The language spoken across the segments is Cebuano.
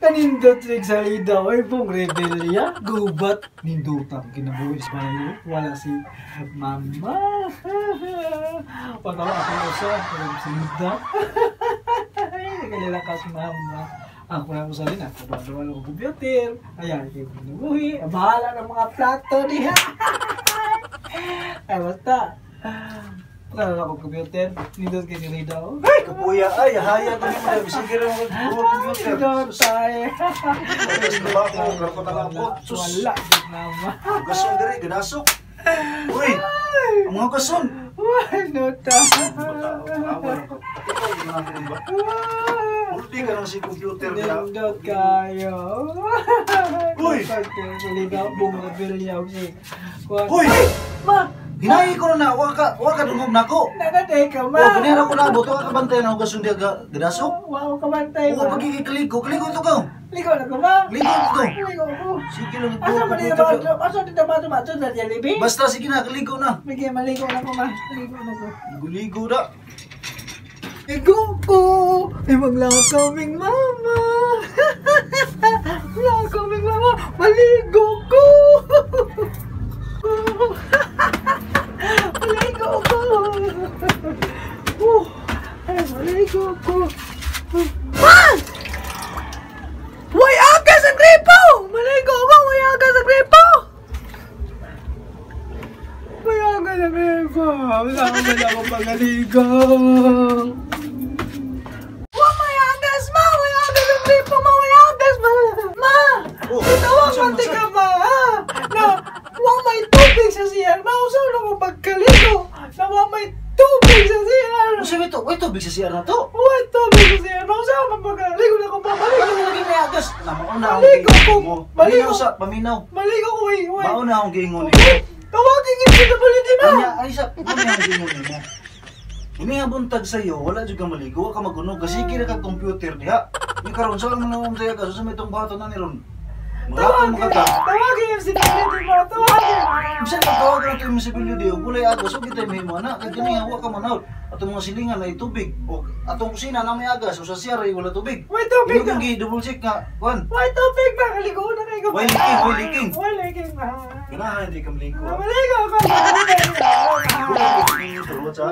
Kanindot sig salida, oy, pong rebelya, gubat, nindutang kinabuhi sa bayo, wala si mama. Pag ako usa, pero salida. Nagalilakas mama. Ako na usa din, ako doon ako computer. Ayan, kay kinabuhi, bahala ng mga plato diha. Ay, basta. Wala ako computer, nindot kay salida. Oh. Ay, kapuya ay, haya to ni mo. Sige ra mo computer. Nindot tayo. Tapos na ba ako, garko na lang po. Sus, Wala, gud nama. gason diri, ganasok. Uy, ang mga gason. Wala ta. Awa na ko. Ikaw, ganahan ba? Multi ka lang si computer na. Nindot kayo. Uy! Ligaw bung rebelya si. Uy! Ma! Hinayi ko na, wa ka dungog nako. Nanatay ka Oh, ma. ganyan ako na buto ka kabantay na gason diya ganasok. Wow, kamantay O ma. pagiging kaliko, kaliko to ka. Ligo na ko ma. Ligo to. Ligo ko. Sige lang Asa man dito computer. ba? Asa dito ba ba sa Jollibee? Basta sige na, kaliko na. Bigay maligo na ko ma. Ligo na ko. Ligo-ligo na. Ligo ko! Ay, maglakaming mama! Maglakaming mama! Maligo ko! Maligo ko! Oh, ay, maligo ko! Ah! Way agas ang gripo! Maligo ko! Way agas ang gripo! Way agas ang gripo! Wala ko pagaligo! Wa may agas ma! Way agas ang gripo ma! Way agas ma! Ma! Oh, Bitawang unsa, man unsa? ka ma! Ha? Na wa may tubig sa CR! Mausaw na ko pagkaligo! Na wa may tubig sa CR! Unsa ba ito? Way tubig sa CR na to. Wa tubig sa CR! Mausaw man pagkaligo na ko pa! Maligo! Ano lagi may agas? Na mauna akong Maligo ko. mo. Maligo. Paminaw sa paminaw. Maligo ko eh! Way! Mauna akong giingon nimo. Tawagin yung CWD ma! Anya ay sa mauna akong giingon nimo. Ini nga buntag sa iyo, wala jud ka maligo, wa ka magunog kasi kira ka computer diha. Ni karon sa lang man sa agas, sa may itong bato na ni ron. Malapit mo ka ta. Tawagin yung CWD ma! Tawagin! Bisan pagtawag na ito yung CWD, ug walay agas, ug kitay mahimo ana, kay kani wa ka manaw. Atong mga silingan ay tubig, o atong kusina na may agas, o sa CR ay wala tubig. Way tubig Imo na! kang gi-double check nga, kuan. Way tubig ba? Kaligo na kayo. Way leaking, way leaking. Way leaking ba? Ganahan di ka maligo. Ah, maligo ko! Maligo ko.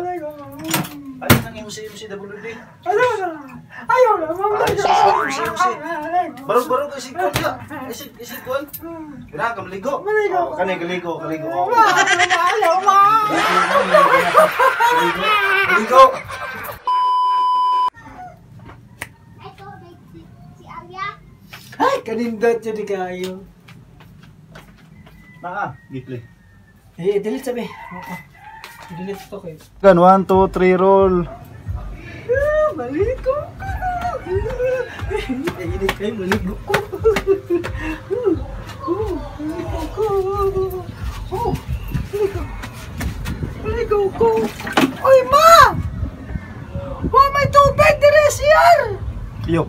Ay, nang MCMCWD. Ano na? Ayaw na, maligo. Ay, sus, sus, sus. Barog-barog kasi kuan ya. Isig isig kuan. Ganahan ka maligo. Maligo. Oh, kani kaligo, kaligo. Ma, ayaw, ma. Kaligo. Kaligo. Ito, si Arya. Ay, kanindot yun kayo. Naa, gipli. Eh, delete sabi. Oo. Delete to kayo. Kan 1 2 3 roll. Ah, maligo ko. Ay, hindi kayo, maligo ko. Oh, maligo ko. Oh, maligo. Maligo ko. Oy, ma! Wa may tubig dire siyar! Yo.